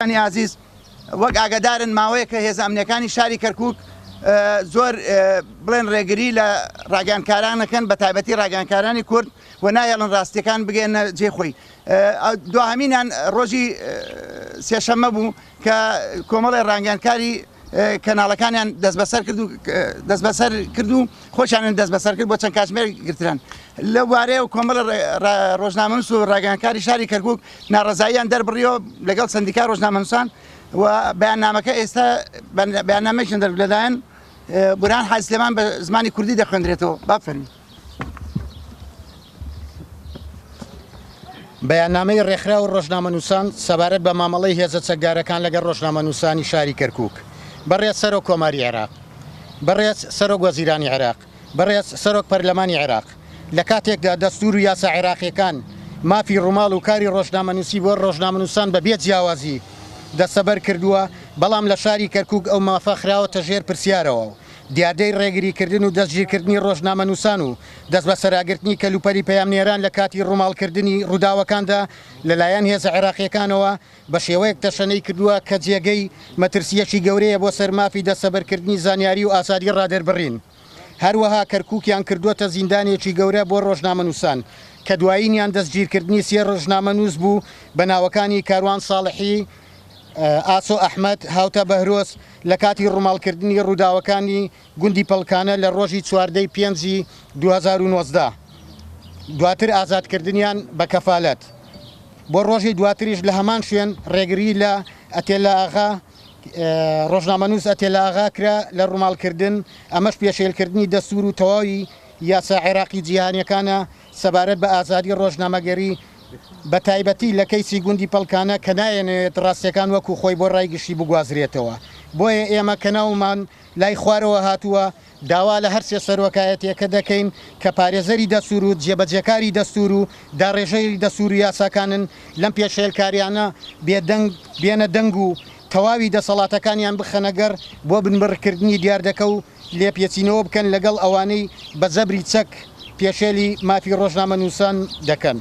انی ئازیز وەک ئاگادارن ماوەیەکە هێزە ئەمنیەکانی شاری کەرکوک زۆر بڵێن ڕێگری لە ڕاگەیاندکاران ئەکەن بە تایبەتی ڕاگەیاندکارانی کورد و ناهێڵن ڕاستیەکان بگەنە جێی خۆی دواهەمینیان ڕۆژی سێشەممە بوو کە کۆمەڵی ڕاگەیاندکاری کەناڵەکانیان دەستبەسەر کرد و دەستبەسەر کرد و خۆشیانیان دەستبەسەر کرد بۆ چەند کاتژمێر گرتران. لەو بارەیەوە کۆمەڵە ڕۆژنامەنووس و ڕاگەیاندکاری شاری کەرکووک ناڕەزاییان دەربڕیەوە لەگەڵ سەندیکای ڕۆژنامەنووسان و بەیاننامەکە ئێستا بەیاننامەیەکیان دەرکرد لەلایەن بورهان حاجی سلێمان بە زمانی کوردی دەخوێندرێتەوە. با فەرمی. بەیاننامەی ڕێکخراو ڕۆژنامەنووسان سەبارەت بە مامەڵەی هێزە چەکدارەکان لەگەڵ ڕۆژنامەنووسانی شاری کەرکووک. بەڕێز سەرۆک کۆماری عێراق. بەڕێز سەرۆک وەزیرانی عێراق. بەڕێز سەرۆک پەرلەمانی عێراق. لە کاتێکدا دەستوور و یاسا عێراقییەکان مافی ڕووماڵ و کاری ڕۆژنامەنووسی بۆ ڕۆژنامەنووسان بە بێ جیاوازی دەستەبەر کردووە، بەڵام لە شاری کەرکووک ئەو مافە خراوەتە ژێر پرسیارەوە و دیاردەی ڕێگریکردن و دەستگیرکردنی ڕۆژنامەنووسان و دەستبەسەراگرتنی کەلوپەلی پەیامنێران لە کاتی ڕووماڵکردنی ڕووداوەکاندا لەلایەن هێزە عێراقییەکانەوە بە شێوەیەک تەشەنەی کردووە کە جێگەی مەترسییەکی گەورەیە بۆ سەر مافی دەستەبەرکردنی زانیاری و ئازادی ڕادەربڕین. هەروەها کەرکووکیان کردووەتە زیندانێکی گەورە بۆ ڕۆژنامەنووسان کە دوایینیان دەستگیرکردنی سێ ڕۆژنامەنووس بوو بە ناوەکانی کاروان ساڵحی، ئاسۆ ئەحمەد، هاوتا بەهرۆز لە کاتی ڕووماڵکردنی ڕووداوەکانی گوندی پەڵکانە لە ڕۆژی 14 ی پێنجی 2019 دواتر ئازادکردنیان بە کەفالەت بۆ ڕۆژی دواتریش لە هەمان شوێن ڕێگری لە ئەتێلا ئاغا ڕۆژنامەنووس ئەتێلا ئاغا کرا لە ڕووماڵکردن، ئەمەش پێشێلکردنی دەستوور و تەواوی یاسا عێراقی جیهانیەکانە سەبارەت بە ئازادی ڕۆژنامەگەری، بە تایبەتی لە کەیسی گوندی پەڵکانە کە نایەنەوێت ڕاستیەکان وەکو خۆی بۆ ڕای گشتی بگوازرێتەوە. بۆیە ئێمە کە ناومان لای خوارەوە هاتووە داوا لە هەرسێ سەرۆکایەتیەکە دەکەین کە پارێزەری دەستور و جێبەجێکاری دەستور و داڕێژەری دەستور و یاساکانن لەم پێشێلکاریانە بێدەنگ بێنە دەنگ و تەواوی دەسەڵاتەکانیان بخەنە گەڕ بۆ بنبڕکردنی دیاردەکە و لێپێچینەوە بکەن لەگەڵ ئەوانەی بە زەبری چەک پێشێلی مافی ڕۆژنامەنووسان دەکەن.